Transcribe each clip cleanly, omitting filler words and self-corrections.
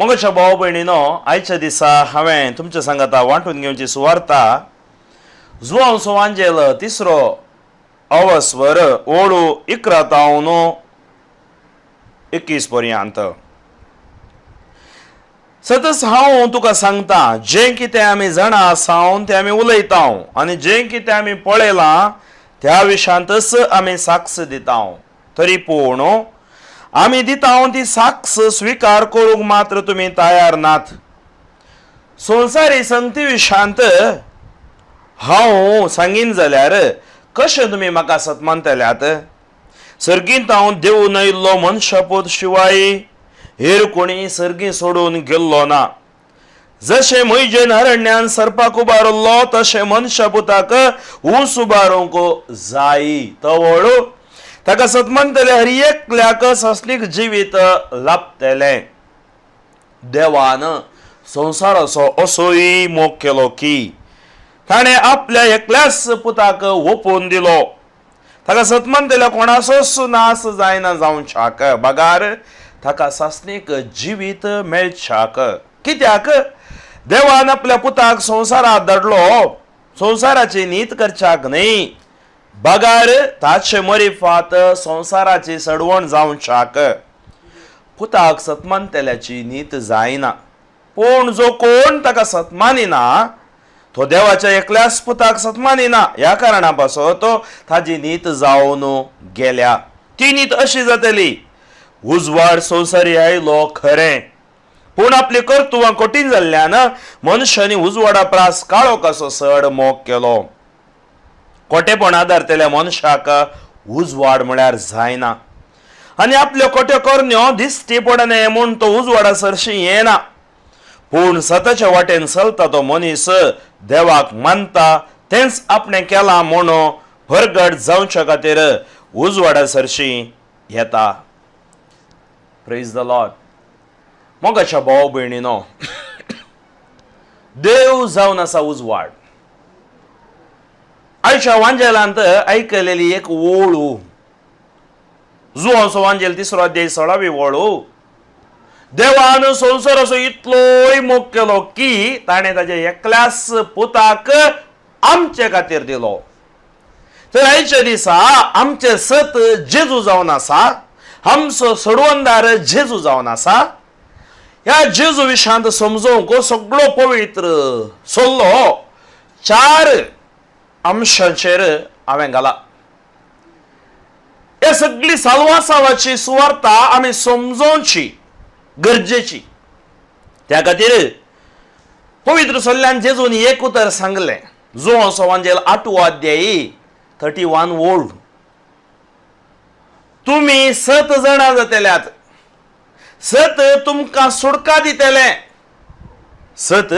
मोगाच्या भाव भयणीनो, आयच्या दिसा हांवें तुमच्या सांगाता वांटून घेवची सुवार्ता जुवांव सुवांजेल तिसरो अवस्वर ओळू 11 तावन 21 पर्यंत. सतच हांव तुका सांगता, जें कितें आमी जाणा आसाव तें आमी उलयता आनी जें कितें आमी पळयलां त्या विशांतच आमी साक्ष दिता. तरी पूण आमी दिता ती साक्ष स्विकार करूंक मात्र तुमी तयार नात. संवसारी संगती विशांत हांव सांगीन जाल्यार कशें तुमी म्हाका सतमानतल्यात? सर्गींत हांव देवून आयिल्लो मनशापूत शिवाय हेर कोणी सर्गी सोडून गेल्लो ना. जशें म्हजेन अरण्यान सरपाक उबारलो तशें मनशापुताक ऊस उबारूंक जाय. तवळ ताका सतमानतले हर एकल्याक ससलीक जिवीत लाभतलें. देवान संवसाराचो असोय मोग केलो की ताणें आपल्या एकल्याच पुताक ओपून दिलो. ताका सतमानतल्या कोणाचोच नाश जायना जावच्याक बगार ताका सासणीक जिवीत मेळच्याक. कित्याक देवान आपल्या पुताक संवसारात धाडलो संवसाराची नीत करच्याक न्हय, बगार ताचे मरिफात संवसाराची सडवण जावच्याक. पुताक सतमानतल्याची नीत जायना, पूण जो कोण ताका सतमानिना तो देवाच्या एकल्याच पुताक सतमानिना. ह्या कारणा पासत ताजी नीत जावन गेल्या. ती नीत अशी जातली, उजवाड संवसारी आयलो खरें, पूण आपली कर्तुवां कठीण जाल्ल्यान मनशांनी उजवाडा प्रास काळो कसो चड मोग केलो. खोटेपण आदारतल्या मनशाक उजवाड म्हळ्यार जायना आनी आपल्यो खोट्यो करण्यो दिश्टी पडना म्हूण तो उजवाडा सरशी येना. पूण सताच्या वाटेन चलता तो मनीस देवाक मानता तेंच आपणें केलां म्हूण भरगट जावच्या खातीर उजवाडा सरशी येता. Praise the Lord. मोगाच्या भाव भयणीनो, देव जावन आसा उजवाड. आयच्या वांजेलांत आयकलेली एक ओळू, जुवांचो वांजेल 3 अध्याय 16वी ओळू, देवान संवसाराचो इतलोय मोग केलो की ताणें ताच्या एकल्याच पुताक आमचे खातीर दिलो. तर आयच्या दिसा आमचें सत जेजू जावन आसा, आमचो सोडवणदार जेजू जावन आसा. ह्या जेजू विशांत समजोवंक सगळो पवित्र सल्लो 4 अंशांचेर हांवें घाला. हे सगळी साल्वासावाची सुवार्ता आमी समजोवची गरजेची. त्या खातीर पवित्र सल्ल्यान जेजून एक उतर सांगलें, जुवांचो वांजेल 8वो अध्याय 31 ओळ, तुमी 7 जाणां जातल्यात, सत तुमकां सुडका दितले. सत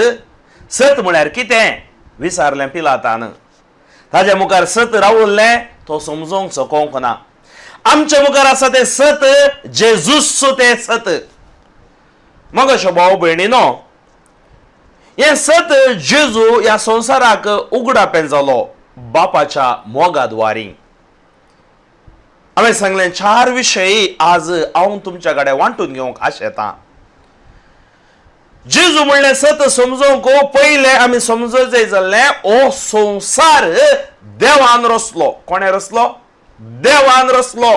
सत म्हळ्यार कितें विचारलें पिलातान. ताज्या मुखार सत रावल्लें तो समजोवंक शकोंक ना. आमच्या मुखार आसा तें सत, जेजूस तें सत. मग भाव भयणीनो, हें सत जेजू ह्या संवसाराक उगडापें जालो बापाच्या मोगाद्वारी. हांवें सांगलें 4 विशय आज हांव तुमच्या कडेन वांटून घेवंक आशेतां. जेजू म्हणलें सत समजोवंक पयलें आमी समजोवचें जाल्लें हो संवसार देवान रचलो. कोणें रचलो? देवान रचलो.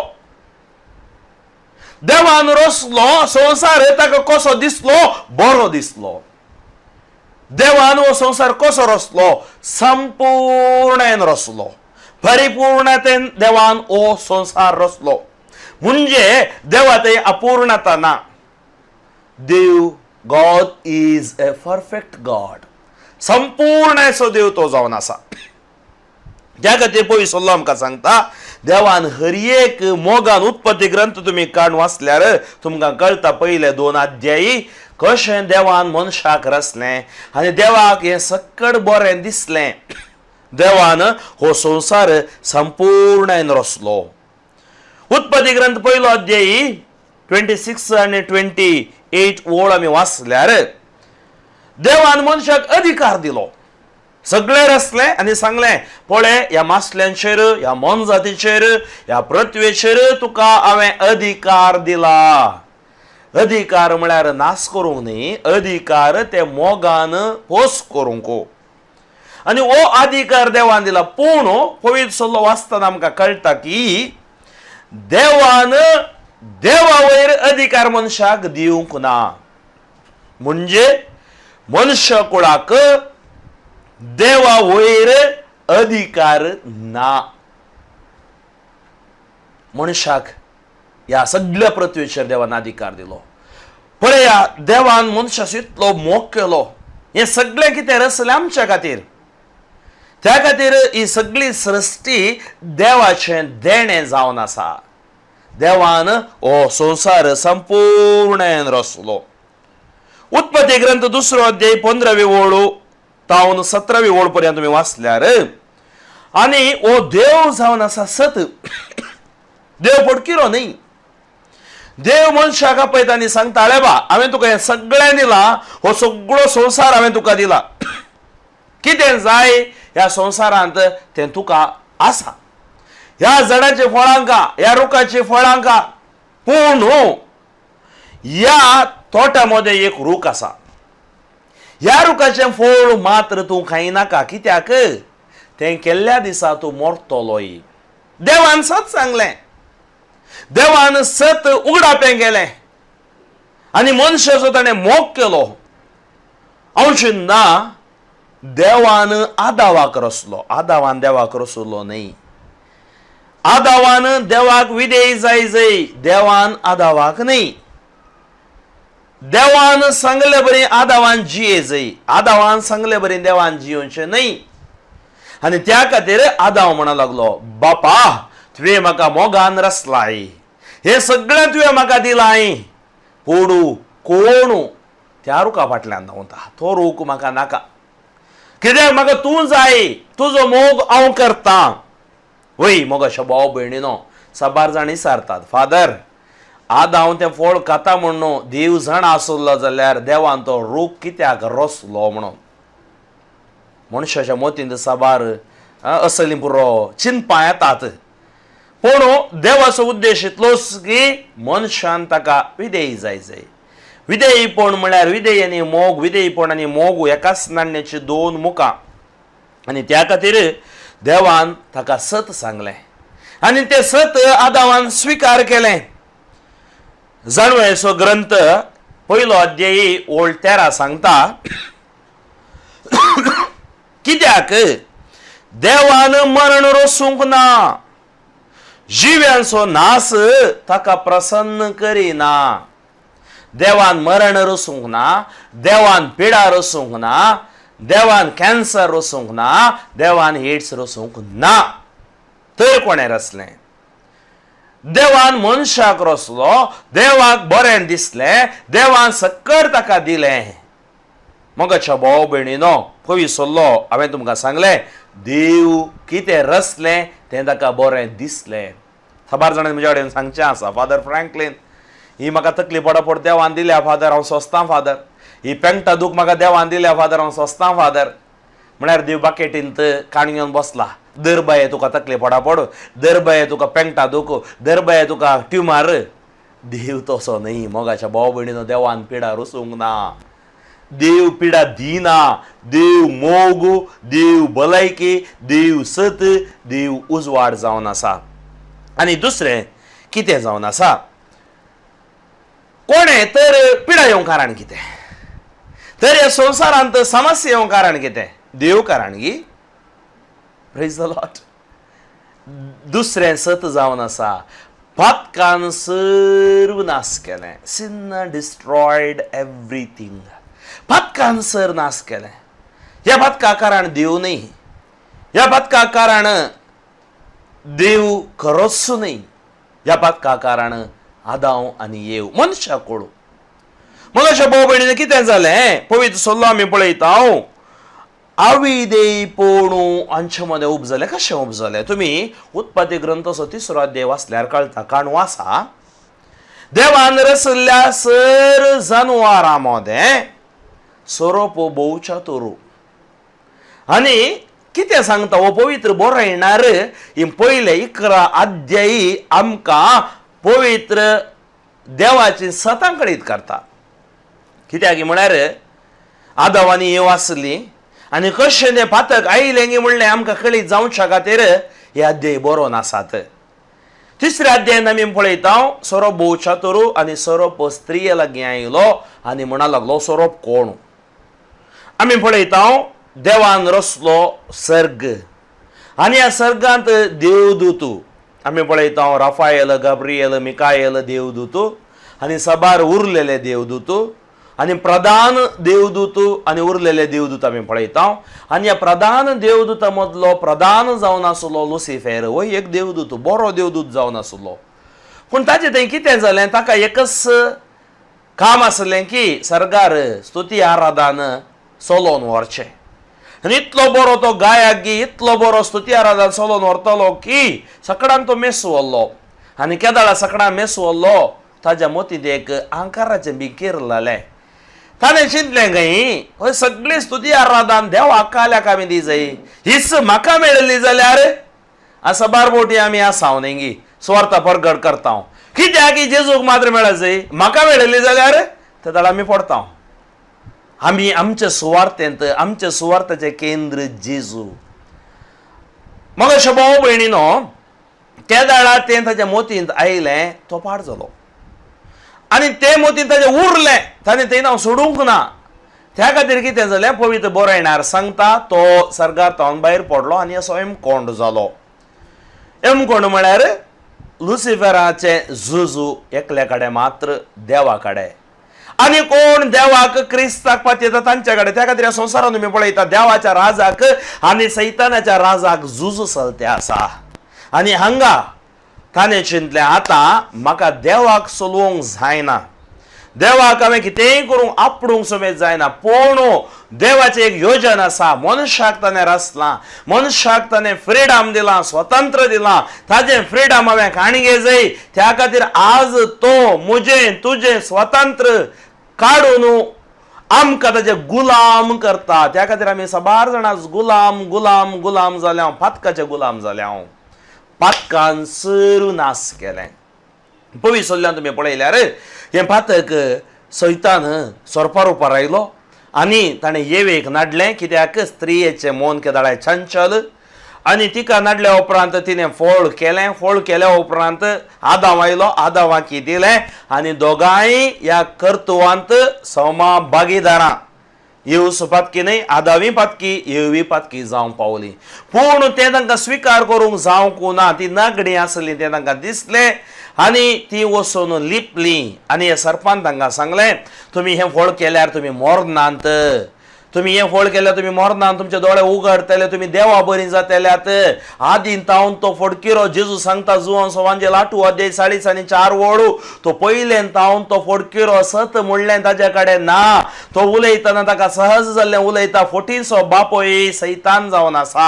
देवान रचलो संवसार ताका कसो दिसलो? बरो दिसलो. देवान हो संवसार कसो रचलो? संपूर्णेन रचलो, परिपूर्णतेन देवान हो संवसार रचलो. म्हणजे देवा ते अपूर्णता ना. देव, God is a perfect God, संपूर्ण असो देव तो जावन आसा. त्या खातीर पयस सल्लो आमकां सांगता देवान हर एक मोगान. उत्पत्ती ग्रंथ तुमी काण वाचल्यार तुमकां कळटा पयले 2 अध्यायी कशें देवान मनशाक रचलें आनी देवाक हें सक्कड बरें दिसलें. देवान हो संवसार संपूर्णान रचलो. उत्पत्ती ग्रंथ 1 अध्यायी 26 आनी 28 ओळ आमी वाचल्यार देवान मनशाक अधिकार दिलो. सगळे रचले आनी सांगलें, पळय ह्या मासल्यांचेर, ह्या मोनजातीचेर, ह्या पृथ्वेचेर तुका हांवें अधिकार दिला. अधिकार म्हळ्यार नाश करूंक न्ही, अधिकार ते मोगान पोस करूंक. आनी हो अधिकार देवान दिला. पूण पवित्र सल्लो वाचतना आमकां कळटा की देवान देवा वयर अधिकार मनशाक दिवंक ना. म्हणजे मनशा कुळाक देवा वयर अधिकार ना. मनशाक ह्या सगळ्या पृथ्वीचेर देवान अधिकार दिलो. पळया, देवान मनशाचो इतलो मोग केलो. हें सगळें कितें रचलें आमच्या खातीर. त्या खातीर ही सगळी सृश्टी देवाचें देणें जावन आसा. देवान हो संवसार संपूर्ण रचलो. उत्पत्ती ग्रंथ दुसरो अध्याय 15वी ओळ तावन 17वी ओळ पर्यंत तुमी वाचल्यार, आनी हो देव जावन आसा सत. देव फटकिरो न्ही. देव मनशाक आपयता आनी सांगता, अळे बा, हांवें तुका हें सगळें दिलां, हो सगळो संवसार हांवें तुका दिला, कितें जाय ह्या संवसारांत तें तुका आसा. ह्या झाडाचे फळां खा, ह्या रुखाची फळां खा, पूण ह्या तोट्या मदें एक रूख आसा, ह्या रुखाचें फळ मात्र तूं खायनाका, कित्याक तें केल्ल्या दिसा तूं मरतलोय. देवान सत सांगलें, देवान सत उगडापें केलें आनी मनशाचो ताणें मोग केलो. हांव चिंता देवान आदावाक रचलो, आदावान देवाक रचलो न्ही. आदावान देवाक विधेय जाय जाय, देवान आदावाक न्ही. देवान सांगले बरी आदावान जिये जाय, आदावान सांगले बरी देवान जियोवचें न्ही. आनी त्या खातीर आदाव म्हणा लागलो, बापा तुवें म्हाका मोगान रचलाय, हें सगळें तुवें म्हाका दिलाय, पूण कोण त्या रुखा फाटल्यान धांवता, तो रूख म्हाका नाका, कित्याक म्हाका तूं जाय, तुजो मोग हांव करतां. वय मोगाच्या भाव भयणीनो, साबार जाण विचारतात, फादर आदाव तें फळ खाता म्हणून देव जाण आसलो जाल्यार देवान तो रूख कित्याक रचलो म्हणून. मनशाच्या मतींत साबार असली पुरो चिंतपां येतात. पूण देवाचो उद्देश इतलोच की मनशान ताका विधेय जाय जाय. विधेयपण म्हळ्यार विधेय आनी मोग, विधेयपण आनी मोग एकाच नाण्याची दोन मुखां. आनी त्या खातीर देवान ताका सत सांगलें आनी तें सत आदावान स्विकार केलें. जाणवयचो ग्रंथ पयलो अध्यायी ओळ 13 सांगता, कित्याक देवान मरण रचूंक ना, जिव्यांचो नास ताका प्रसन्न करिना. देवान मरण रचूंक ना, देवान पिडा रचूंक ना, देवान कॅन्सर रचूंक ना, देवान एड्स रचूंक ना. तर कोणें रचलें? देवान मनशाक रचलो, देवाक बरें दिसलें, देवान सक्कर ताका दिलें. मोगाच्या भाव भयणीनो, पयस सरलो हांवें तुमकां सांगलें, देव कितें रचलें तें ताका बरें दिसलें. साबार जाणांनी म्हज्या कडेन सांगचें आसा, फादर फ्रँकलीन ही म्हाका तकली पडापड देवान दिल्या फादर, हांव सोंसतां फादर, ही पेंगटा दूख म्हाका देवान दिल्या फादर, हांव सोंसतां फादर. म्हळ्यार देव बाकेटींत काण घेवन बसला, दर बाये तुका तकली पडापड, दर बाये तुका पेंगटा दूख, दर बाये तुका ट्युमर. देव तसो न्ही मोगाच्या भाव भयणीनो, देवान पिडा रचूंक ना, देव पिडा दिना. देव मोग, देव भलायकी, देव सत, देव उजवाड जावन आसा. आनी दुसरें कितें जावन आसा, कोणें तर पिडा येवंक कारण कितें, तर ह्या संवसारांत समस्या येवंक कारण कितें, देव कारण गी. Praise the Lord. दुसरें सत जावन आसा, पातकान सर्व नाश केलें, सिन डिस्ट्रॉयड एवरीथींग. पातकान सर नाश केलें. ह्या पातका कारण देव न्ही, ह्या पातका कारण देव खरोच न्ही, ह्या पातका कारण आदाव आनी येव मनशा कोळू. मगाच्या भाव भयणीन कितें जालें, पवित्र सल्लो आमी पळयता, आविदेय पोणू हांचे मदें उपजलें. कशें उपजलें? तुमी उत्पत्ती ग्रंथाचो तिसरो अध्याय वाचल्यार कळटा. काणू आसा, देवान रचल्ल्या सर जनवारां मदें सोरोप भोवच्या तोरू. आनी कितें सांगता हो पवित्र बरयणार, ही पयले 11 अध्यायी आमकां पवित्र देवाची सतां कळीत करता. कित्याक म्हळ्यार आदाव आनी येव आसली आनी कशें तें पातक आयलें गी म्हणलें आमकां कळीत जावच्या खातीर हे अध्याय बरोवन आसात. तिसऱ्या अध्यायान आमी पळयता सोरोप भोव चातुरू आनी सोरोप स्त्रिये लागीं आयलो आनी म्हणा लागलो सोरोप कोण. आमी पळयता देवान रचलो सर्ग आनी ह्या सर्गांत देवदूत आमी पळयता राफायल, गाब्रियल, मिकायल देवदूत आनी साबार उरलेले देवदूत आनी प्रधान देवदूत आनी उरलेले देवदूत आमी पळयता. आनी ह्या प्रधान देवदूता मदलो प्रधान जावन आसलो लुसिफेर, हो एक देवदूत, बरो देवदूत जावन आसलो. पूण ताचें थंय कितें जालें, ताका एकच काम आसलें की सर्गार स्तुती आराधन चलोवन व्हरचें. आनी इतलो बरो तो गायक की इतलो बरो स्तुती आराधन चलोवन व्हरतलो की सकडान तो मेस व्हरलो. आनी केदाळा सकडान मेस व्हरलो ताज्या मोतींत एक आंकाराचें बी किरलें. ताणें चिंतलें खंय हय सगळी स्तुती आराधन देवाक काल्याक आमी दी जाय, हीच म्हाका मेळिल्ली जाल्यार आसा बारबोटी आमी आसा हांव न्ही सुवार्था परगट करता कित्याक की जेजूक मात्र मेळत जाय, म्हाका मेळिल्ली जाल्यार ते दाळ आमी पडता. आमी आमचे सुवार्थेंत आमचे सुवार्थाचें केंद्र जेजू. मग अशें भाव भयणीनो त्या दाळा तें ताच्या मोतींत आयलें तो पाड जालो आनी तें मोतीन ताजें उरलें, ताणें थंय हांव सोडूंक ना. त्या खातीर कितें जालें, पवित्र बरयणार सांगता तो सर्गार तावन भायर पडलो आनी असो एमकोंड जालो. एमकोंड म्हळ्यार लुसिफराचें जुजू एकल्या कडेन मात्र देवा कडेन आनी कोण देवाक क्रिस्ताक पातयेता तांच्या कडेन. त्या खातीर ह्या संवसारांत तुमी पळयता देवाच्या राजाक आनी सैतानाच्या राजाक झुजू चलते आसा. आनी हांगा ताणें चिंतलें आतां म्हाका देवाक चलोवंक जायना, देवाक हांवें कितेंय करूंक आपडूंक समेत जायना, पूण देवाचें एक योजन आसा, मनशाक ताणें रचलां, मनशाक ताणें फ्रिडम दिलां, स्वतंत्र दिलां, ताजें फ्रिडम हांवें काणगे जाय. त्या खातीर आज तो म्हजें तुजें स्वतंत्र काडून आमकां ताजे गुलाम करता. त्या खातीर आमी साबार जाणां गुलाम गुलाम गुलाम जाल्या, पातकाचे गुलाम जाल्या, पातकान सरू नाश केलें. पविसल्ल्यान तुमी पळयल्यार हें पातक सैतान सोरपा रुपार आयलो आनी ताणें येवेक नाडलें, कित्याक स्त्रियेचें मन केदाळाय चंचल आनी तिका नाडल्या उपरांत तिणें फळ केलें, फळ केल्या उपरांत आदांव आयलो, आदांवाक दिलें आनी दोगांय ह्या कर्तुवांत समा भागीदारां. येवस पातकी न्हय, आदावी पातकी, येवी पातकी जावंक पावली. पूण तें तांकां स्विकार करूंक जावंक ना, ती नागडी आसली तें तांकां दिसलें आनी ती वचून लिपली. आनी हे सरपान तांकां सांगलें तुमी हें फळ केल्यार तुमी मरनात, तुमी हें फळ केल्यार तुमी मरनात, तुमचे दोळे उगडटले, तुमी देवा बरी जातल्यात. आदीं तावन तो फडकिरो जेजू सांगता जुवान सोवांचे लाटू अध्याय 40 आनी 4 वळू, तो पयलेन तावन तो फडकिरो सत म्हणलें ताज्या कडेन ना, तो उलयतना ताका सहज जाल्लें उलयता, फोटीचो बापोय सैतान जावन आसा.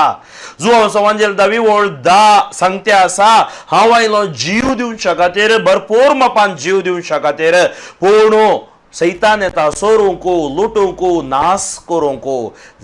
जुवान सोवांजेल 10 वळ 10 सांगते आसा हांव आयलो जीव दिवच्या खातीर, भरपूर मापान जीव दिवच्या खातीर, पूण सैतान येता सोरूंक, लुटूंक, नाश करूंक.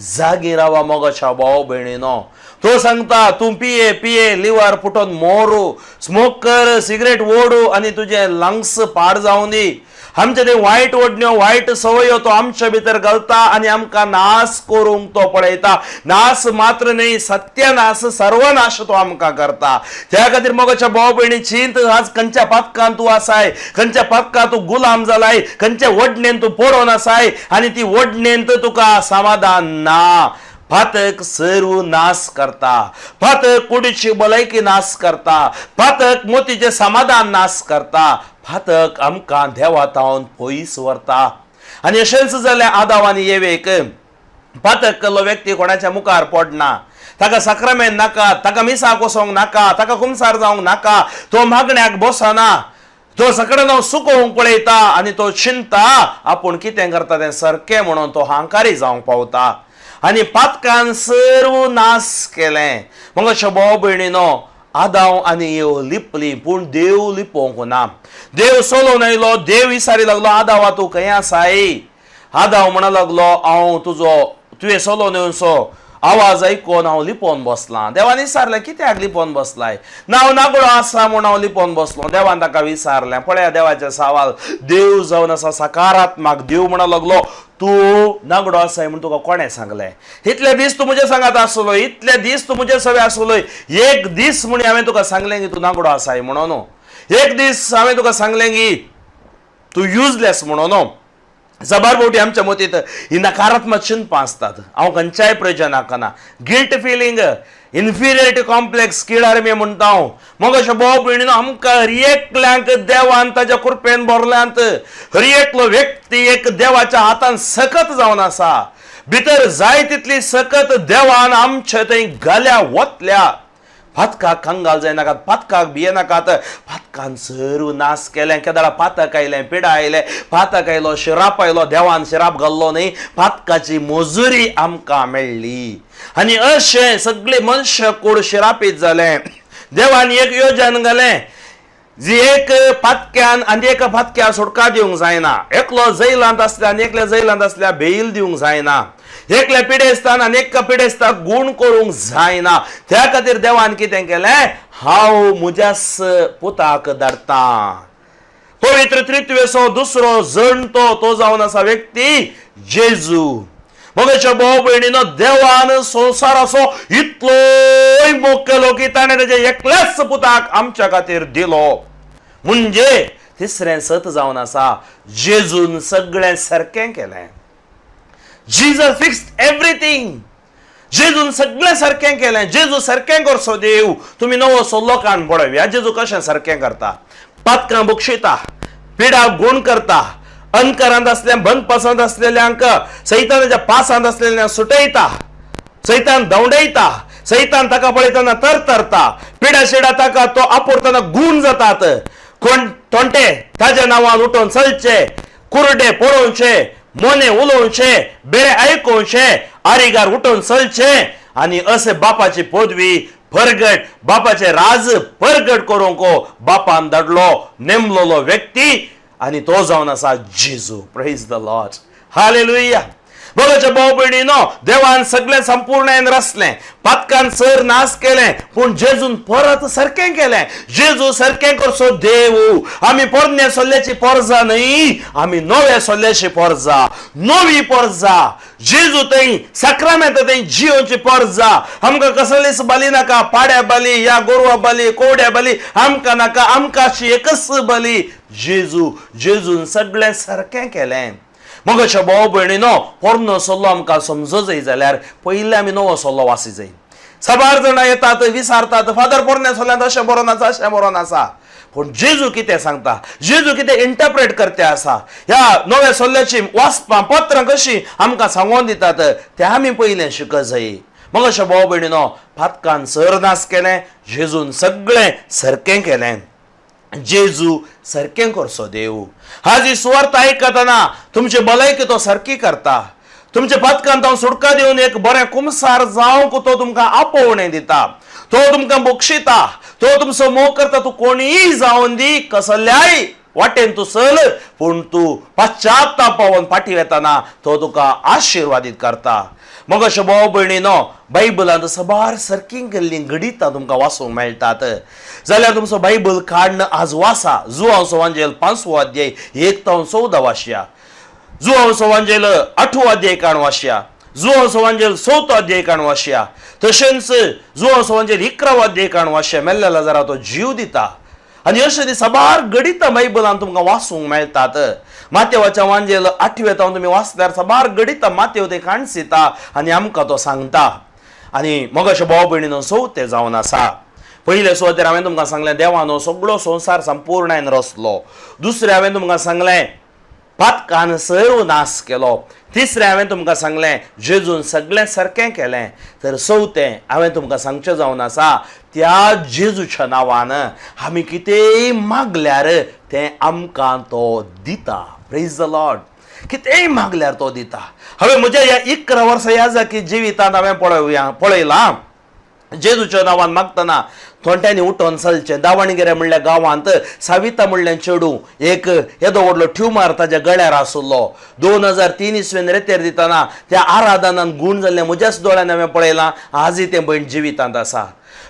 जागी रावा मोगाच्या भाव भयणीनो. तो सांगता तूं पिये पिये लिव्हर फुटोन मोरू, स्मोक कर, सिगरेट ओडू आनी तुजें लंग्स पाड जावं दी. आमचे ते वायट ओडण्यो वायट संवयो तो आमचे भितर घालता आनी आमकां नाश करूंक तो पळयता. नाश मात्र न्हय, सत्यनाश सर्वनाश तो आमकां करता. त्या खातीर मोगाच्या भाव भयणी चिंत आज खंयच्या पातकान तूं आसाय, खंयच्या पातकान तूं गुलाम जालाय, खंयच्या ओडणेन तूं पडोन आसाय आनी ती ओडणेन तुका समाधान ना. पातक सर्व नाश करता, पातक कुडीची भलायकी नाश करता, पातक मोतीचें समाधान नाश करता, पातक आमकां देवा तावन पयस व्हरता. आनी अशेंच जालें आदाव आनी येवेक. पातक केल्लो व्यक्ती कोणाच्या मुखार पडना, ताका साक्रामेंत नाका, ताका मिसाक वचोंक नाका, ताका कुमसार जावंक नाका, तो मागण्याक बसना, तो सगळें हांव सुकोवंक पळयता आनी तो चिंता आपूण कितें करता तें सारकें म्हणून तो हांकारी जावंक पावता. आनी पातकान सर्व नाश केलें. मग अशें भाव भयणीनो आदांव आनी येव लिपली, पूण देव लिपोवंक ना. देव सोलोवन आयलो, देव विसारी लागलो आदावा तूं खंय आसाय. आदाव म्हणा लागलो हांव तुजो, तुवें सोलोवन येवचो आवाज आयकून हांव लिपोवन बसलां. देवान विचारलें, कित्याक लिपोवन बसलाय? ना हांव नागडो आसा म्हूण हांव लिपोवन बसलो. देवान ताका विचारलें. पळया देवाचें सवाल, देव जावन आसा सकारात्मक. देव म्हणूंक लागलो, तूं नागडो आसाय म्हूण तुका कोणें सांगलें? इतले दीस तूं म्हजे सांगात आसलो, इतले दीस तूं म्हजे सवे आसलो, एक दीस म्हूण हांवें तुका सांगलें की तूं नागडो आसाय म्हणून? एक दीस हांवें तुका सांगलें की तूं युजलेस म्हणून? साबार फावटी आमच्या मतींत ही नकारात्मक चिंतपां आसतात. हांव खंयच्याय प्रयोजनाक ना, गिल्ट फिलिंग, इन्फिरियरिटी कॉम्प्लेक्स, किळार मी म्हणटा हांव. मग अशें भोव भयणीनो, आमकां हर एकल्यांक देवान ताच्या कृपेन भरल्यांत. हर एकलो व्यक्ती एक देवाच्या हातान सकत जावन आसा. भितर जाय तितली सकत देवान आमचे थंय घाल्या, वतल्या. पातकाक कंगाल जायनाकात, पातकाक भियेनाकात. पातकान सर्व नाश केलें. केदळा पातक आयलें, पिडा आयलें, पातक आयलो, शिराप आयलो. देवान शिराप घाल्लो न्ही, पातकाची मजुरी आमकां मेळ्ळी आनी अशें सगळे मनशां कूड शिरापीत जालें. देवान एक योजन घालें, जी एक पातक्यान आनी एका पातक्या सुटका दिवंक जायना. एकलो जैलांत आसल्या आनी एकल्या जैलांत आसल्या बेल दिवंक जायना. एकल्या पिडेस्तान आनी एका पिडेस्ताक गूण करूंक जायना. त्या खातीर देवान कितें केलें? हांव म्हज्याच पुताक धाडटां. पवित्र त्रित्वेचो दुसरो जण तो तो जावन आसा व्यक्ती जेजू. मगेच्या भाव भयणीनो, देवान संवसाराचो इतलोय मोग केलो की ताणें ताच्या एकल्याच पुताक आमच्या खातीर दिलो. म्हणजे तिसरें सत जावन आसा, जेजून सगळें सारकें केलें. Jesus fixed everything. जेजून सगळें सारकें केलें. जेजू सारकें करचो देव. तुमी नवो सल्लो काण पळोवया, जेजू कशें सारकें करता. पातकां बक्षिता, पिडा गुण करता, अंकरांत आसल्या, बंदपासांत आसलेल्यांक, सैतानाच्या पासांत आसलेल्यांक सुटयता, सैतान धांवडयता, सैतान ताका पळयतना तरतरता, पिडा शिडा ताका तो आपुरतना गूण जातात. कोण तोंटे ताज्या नांवान उठोवन चलचे, कुरडे पळोवचे, मोने उलोवचे, बेरे आयकोवचे, आरिगार उठोवन चलचे आनी असे बापाची पदवी परगट, बापाचे राज परगट करूंक बापान धाडलो नेमलोलो व्यक्ती आनी तो जावन आसा जेजू. Praise the Lord, hallelujah. बघाच्या भाव भयणीनो, देवान सगळें संपूर्णायन रचलें, पातकान सर नाश केलें, पूण जेजून परत सारकें केलें. जेजू सारकें करचो देव. आमी पोरण्या सोल्ल्याची पोरजा न्हय, आमी नव्या सोल्ल्याची पोरजा, नवी पोरजा. जेजू थंय साक्रामेंत थंय जियोची पोरजा. आमकां कसलीच बली नाका, पाड्या बली या गोरवा बली, कोवड्या बली आमकां नाका. आमकां अशी एकच बली, जेजू. जेजून सगळें सारकें केलें. मग अशें भाव भयणीनो, पोरनो सल्लो आमकां समजो जाय जाल्यार पयलीं आमी नवो सल्लो वासी जाय. साबार जाणां येतात, विचारतात, फादर पोरण्या सल्ल्यांत अशें बरोवन आसा, अशें बरोवन आसा, पूण जेजू कितें सांगता, जेजू कितें इंटरप्रेट करते आसा, ह्या नव्या सल्ल्याची वाचपां पत्रां कशीं आमकां सांगोन दितात, तें आमी पयलें शिक जाय. मग अशें भाव भयणीनो, पातकान सर नाश केलें, जेजून सगळें सारकें केलें. जेजू सारकें करचो देव. हाजी सुवार्थ आयकतना तुमचे भलायकी तो सारकी करता. तुमच्या पातकान हांव सुटका दिवन एक बरें कुमसार जावंक तो तुमकां आपोवणें दिता. तो तुमकां बक्षिता, तो तुमचो मोग करता. तूं कोणीय जावन दी, कसल्याय वाटेन तूं चल, पूण तूं पश्चाताप पावोवन फाटीं वेतना तो तुका आशिर्वादीत करता. मग अशें भाव भयणीनो, बायबलांत साबार सारकीं केल्लीं घडितां तुमकां वाचूंक मेळटात. जाल्यार तुमचो बायबल काडून आज वाचा. जुवांव सवांजेल 5वो अध्याय 1 तावन 14 वाशया, जुवांव सवांजेल 8वो अध्याय काण वाशया, जुवांव सवांजेल 4थो अध्याय काण वाशया, तशेंच जुवांव सवांजेल 11वो अध्याय काण वाशया. मेल्लेला जरा तो जीव दिता आनी अशें ती साबार घडितां बायबलान तुमकां वाचूंक मेळटात. मातेवाच्या वांजेल 8वे तावन तुमी वाचल्यार साबार घडितां मातेव ते काणसिता आनी आमकां तो सांगता. आनी मग अशें भाव भयणीनो, चवथें जावन आसा, पयले सुवातेर हांवें तुमकां सांगलें, देवान हो सगळो संवसार संपूर्णायन रचलो. दुसरें हांवें तुमकां सांगलें, पातकान सर्व नाश केलो. तिसरें हांवें तुमकां सांगलें, जेजून सगळें सारकें केलें. तर चवथें हांवें तुमकां सांगचें जावन आसा, त्या जेजूच्या नांवान आमी कितेंय मागल्यार तें आमकां तो दिता. Praise the Lord. कितेंय मागल्यार तो दिता. हांवें म्हज्या ह्या 11 वर्सां ह्या जाकी जिवितांत हांवें पळयलां, जेजूच्या नांवान मागतना थोंट्यांनी उठोन चलचें. दावणगिरे म्हणल्या गांवांत साविता म्हणलें चेडूं एक येदो व्हडलो ट्युमर ताज्या गळ्यार आशिल्लो. 2003 इसवेन रेतेर दितना त्या आराधनान गूण जाल्लें म्हज्याच दोळ्यान हांवें पळयलां. आजय तें भयण जिवितांत आसा.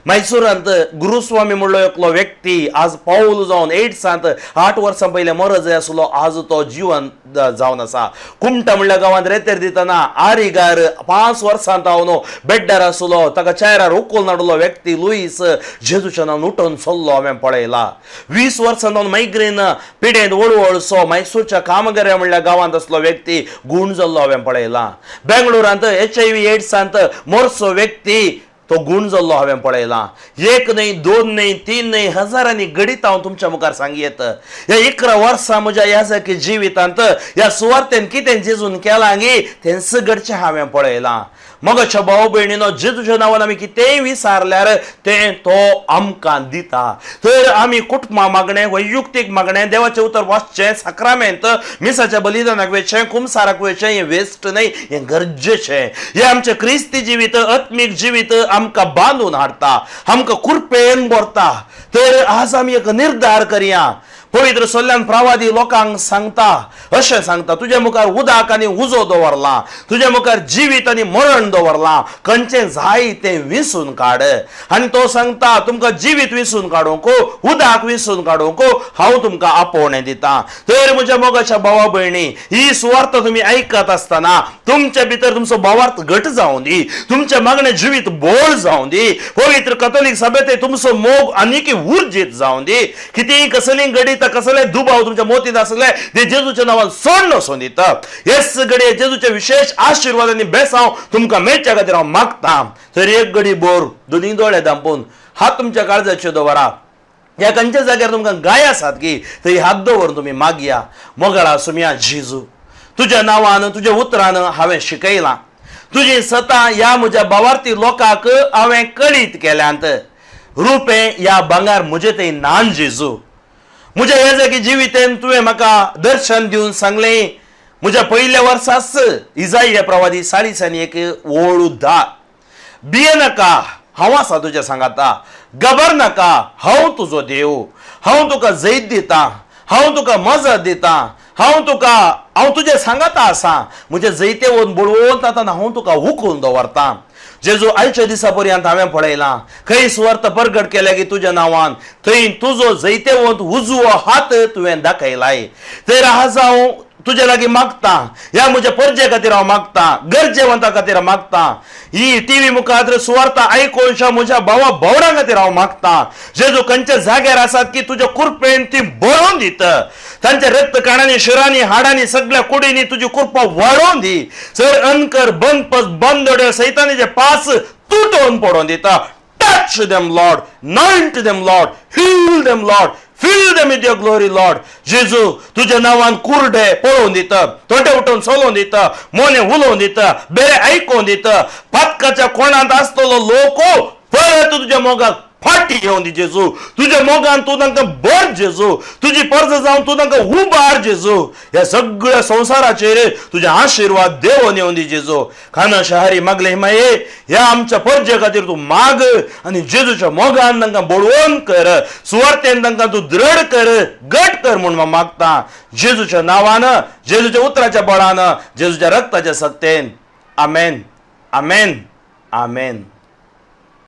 मैसुरांत गुरुस्वामी म्हणलो एकलो व्यक्ती आज पावल जावन एड्सांत 8 वर्सां पयलें मरज आसलो, आज तो जिवन जावन आसा. कुमटा म्हणल्या गांवांत रेतेर दितना आरिगार 5 वर्सां जावन बेड्डार आसलो, ताका चायरार उखलून हाडलो व्यक्ती लुईस जेजूच्या नांवान उठून चल्लो हांवें पळयला. 20 वर्सां जावन मायग्रेन पिडेंत वळवळसो मैसूरच्या कामगऱ्या म्हणल्या गांवांत आसलो व्यक्ती गूण जाल्लो हांवें पळयला. बेंगळुरांत HIV एड्सांत मरचो व्यक्ती तो गूण जाल्लो हांवें पळयला. 1 न्हय 2 न्हय 3 न्हय हजारांनी घडीत हांव तुमच्या मुखार सांगयत. ह्या 11 वर्सां म्हज्या ह्या सारकी जिवितांत ह्या सुवार्तेन कितें जेजून केलां गी तेंच घडचें हांवें पळयलां. मगच्या भाव भयणीनो, जेजूच्या नांवान आमी कितेंय विचारल्यार तें तो आमकां दिता. तर आमी कुटुंबा मागणें, वैयुक्तीक मागणें, देवाचें उतर वाचचें, साक्रामेंत मिसाच्या बलिदानाक वयचें, कुमसाराक वयचें, हें वेस्ट न्हय, हें गरजेचें. हें आमचें क्रिस्ती जिवीत, आत्मीक जिवीत आमकां बांदून हाडटा, आमकां कुरपेन भरता. तर आज आमी एक निर्धार करया. पवित्र सोल्ल्यान प्रवादी लोकांक सांगता, अशें सांगता, तुज्या मुखार उदक आनी उजो दवरला, तुज्या मुखार जिवीत आनी मरण दवरलां, खंयचें जाय तें विसून काड. आनी तो सांगता तुमकां जिवीत विसून काडूंक, उदक विसून काडूंक हांव तुमकां आपोवणें दितां. तर म्हज्या मोगाच्या भावा भयणी, ही सुवार्थ तुमी आयकत आसतना तुमच्या भितर तुमचो भावार्थ घट जावं दी, तुमच्या मागणें जिवीत बोळ जावं दी, पवित्र कथोलीक सभेंत तुमचो मोग आनीक उर्जीत जावं दी. कितेंय कसलीय घडीत कसले दुबाव तुमच्या मोतींत आसले ते जेजूच्या नांवान सोडून वचून दिता. हेच घडये जेजूचे विशेष आशिर्वाद आनी बेसांव तुमकां मेळच्या खातीर हांव मागता. तर एक घडी बोर दोनी दोळे धांपून हात तुमच्या काळजाचेर दवरा. ह्या खंयच्या जाग्यार तुमकां गाय आसात की थंय हात दवरून तुमी मागया. मोगाळा सुमया जेजू, तुज्या नांवान तुज्या उतरान हांवें शिकयलां, तुजी सतां ह्या म्हज्या भावार्थी लोकांक हांवें कळीत केल्यांत. रुपें ह्या भांगर म्हजे थंय नान जेजू, म्हज्या ह्या जागी जिवितेन तुवें म्हाका दर्शन दिवन सांगलें. म्हज्या पयल्या वर्साच इजाई प्रवादी 41 1:10, भिये नाका, हांव आसा तुज्या सांगाता, घाबर नाका, हांव तुजो देव, हांव तुका जैत दितां, हांव तुका मजत दितां, हांव तुज्या सांगाता आसा, म्हजें जैतेवन बळवंत आतां हांव तुका उखलून दवरतां. जेजू, आयच्या दिसा पर्यंत हांवें पळयलां खंय सुवार्थ परगट केल्या की तुज्या नांवान थंय तुजो जैतेवंत उजवो हात तुवें दाखयलाय. तर आज हांव तुजे लागीं मागता, ह्या म्हज्या परजे खातीर हांव मागता, गरजेवंता खातीर हांव मागता, ही टीव्ही मुखार सुवार्थ आयकोनशा म्हज्या भावा भोवडां खातीर हांव मागता. जेजू, खंयच्या जाग्यार आसात की तुज्या कुरपेन ती बरोवन दित, तांच्या रक्त काणांनी शिरांनी हाडांनी सगळ्या कुडींनी तुजी कृपा वाडोवन दी. सर अनकर बंद बंद सैतानीचे पास तुटोवन पडोवन दिता. Touch them, Lord. Anoint them, Lord. Heal them, Lord. Fill them with your glory, Lord. जेजू, तुझ्या नांवान कुरडे पळोवन दिता, तोंडे उठोवन चलोवन दिता, मोने उलोवन दिता, बेरे आयकोवन दिता. पातकाच्या कोणांत आसतलो लोक परत तुझ्या मोगाक फाटी येवन दी जेजू. तुझ्या मोगान तूं तांकां भर जेजू, तुजी परज जावन तूं तांकां उबार जेजू. ह्या सगळ्या संवसाराचेर तुजे आशिर्वाद देवोन येवन दी जेजू. खाना शहारी मागले माये, ह्या आमच्या परजे खातीर तूं माग आनी जेजूच्या मोगान तांकां बळवंत कर, सुवार्थेन तांकां तूं दृढ कर, घट कर म्हूण हांव मागता जेजूच्या नांवान, जेजूच्या उतराच्या बळान, जेजूच्या रक्ताच्या सत्तेन. आमेन, आमेन, आमेन.